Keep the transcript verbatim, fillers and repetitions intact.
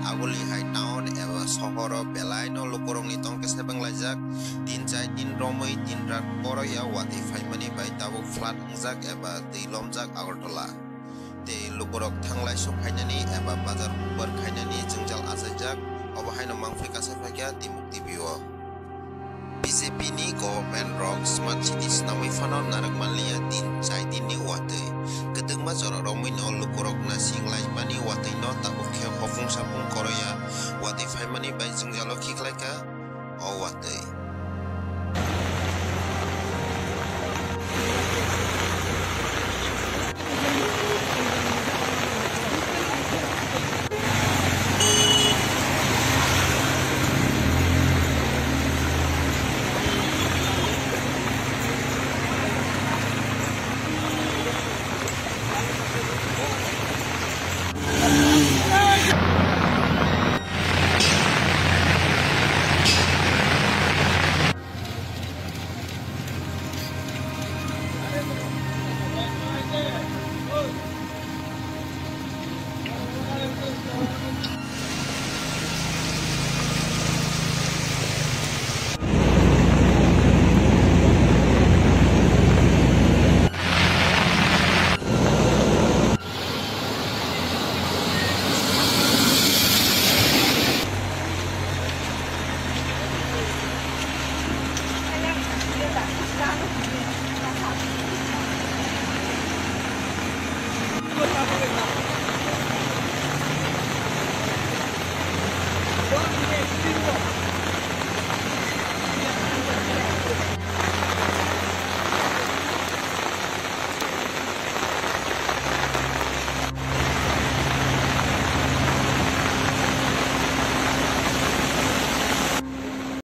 Aguli hai town eba sohoro belaino lukurokni tongkesa banglaijak. Tin chai din romwi tin rat poroya watwi phaimani bai tabuk flood wngjak eba twi lomjak Agartala. Tei lukurok thanglai sok khainani eba bazar bubar khainani jwngjal achaijak. Obo haino mangphi kasai phaikha Timuk T V o. B J P ni government rok smart city swnamwi phano narwkmani